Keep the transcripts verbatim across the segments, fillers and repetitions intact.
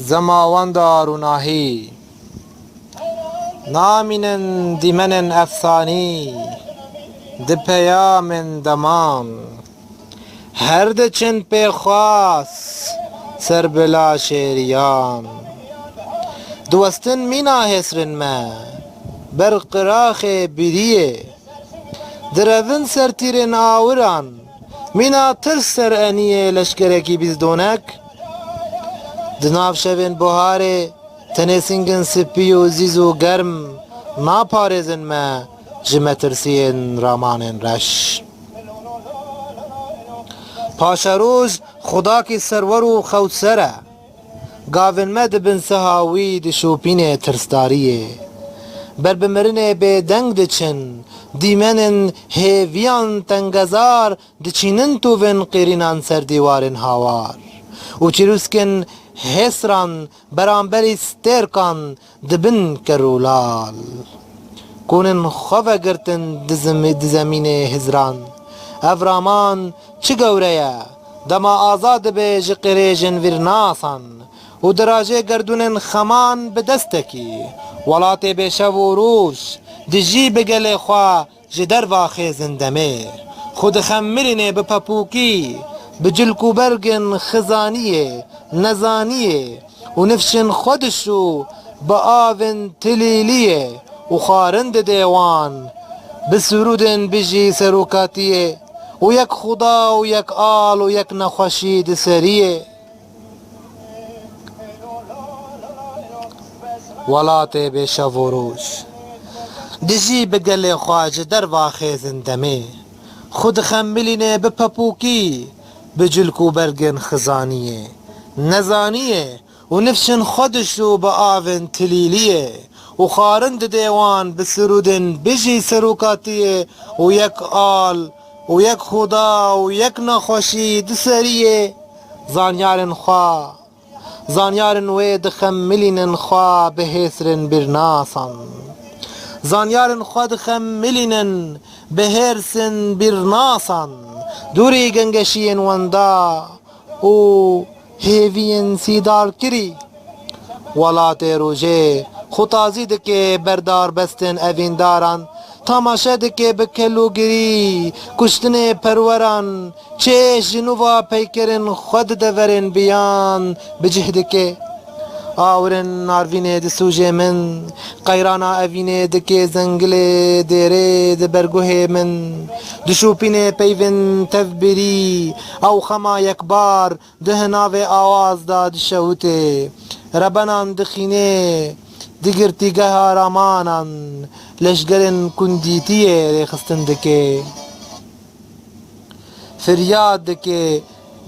Zemawenda rûnahî. Namînin dîmenên efsanî, di peyamên deman. Her diçin pêxwas ser bila şêriyan. Diwestin mîna hêsrin me, ber qiraxê bîriyê. Direvin ser tîrên awiran, mîna tirs ser eniyê leşkerekî bîzdonek. Di nav şevên buharê tenê sîngên spî û zîz û germ naparêzin me ji metirsiyên ramanên reş. Paşeroj xudakî serwer û xewtser e. Gavên me di bin siha wî dişopîne tirsdariyê. Ber bi mirinê bêdeng diçin, dîmenên hêviyan tengezar diçînin tovên qêrînan ser dîwarên hawar û çîrûskên hêsran beramberî stêrkan dibin kerûlal. Kûnin xwe vegirtin di zimî-, di zemînê hizran. Ev raman çi gewre ye, dema aza dibe ji qirêjên vîrnasan û dirajê gerdûnên xeman bi destekî. Welatê bê şev û roj dijî bi gelê xwe ji derva xêzin demê. Xwe dixemilîne bi pepûkî, bi cilk û bergên xizaniyê, nezaniyê û nifşên xwe dişû bi avên tilîliyê û xwarin dide wan bi sirûdên bijî serokatiyê û yek xuda û yek al û yek nexweşî di seriyê. Welatê bê şev û roj. Dijî bi gelê xwe ji derva xêzin demê. Xwe dixemilîne bi pepûkî, bi cilk û bergên xizaniyê, nezaniyê û nifşên xwe dişû bi avên tilîliyê û xwarin dide wan bi sirûdên bijî serokatiyê û yek al û yek xuda û yek nexweşî di seriyê. Zanyarên xwe Zanyarên wê dixemilînin xwe bi hêsrên bîrnasan. Zanyarên xwe dixemilînin bi hêrsên bîrnasan. Dûrî gengeşiyên wenda û hêviyên sîdarkirî. Welatê rojê xwe tazî dike ber darbestên evîndaran, tamaşe dike bi kelûgirî, kuştinê perweran, çêj ji nû va peykerên xwe di deverên biyan bi cih dike. Awirên narvînê disûje min, qeyrana evînê dike zengilê dêrê di berguhê min. Dişopîne peyvên tevbirî, ew xema yekbar di hinavê awaz de dişewite. Rebenan dixîne di girtîgeha ramanan, leşgerên kundîtiyê rêxistin dike. Firyad dike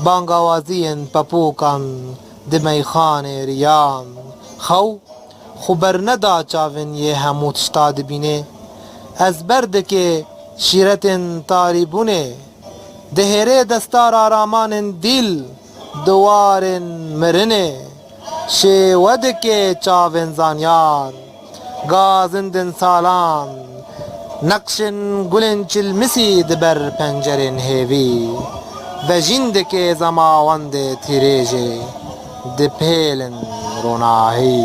bangawaziyên pepûkan di meyxanê riyan. Xew xwe berneda çavên yê hemû tişta dibîne. Ezber dike şîretên tarîbûnê. Dihêrê destara ramanên dîl di warên mirinê. Şêwe dike çavên zanyar. Gazindên salan, neqşên gulên çilmisî di ber pencerên hêvî. Vejîn dike zemawendê tîrêjê di pêlin ronahî.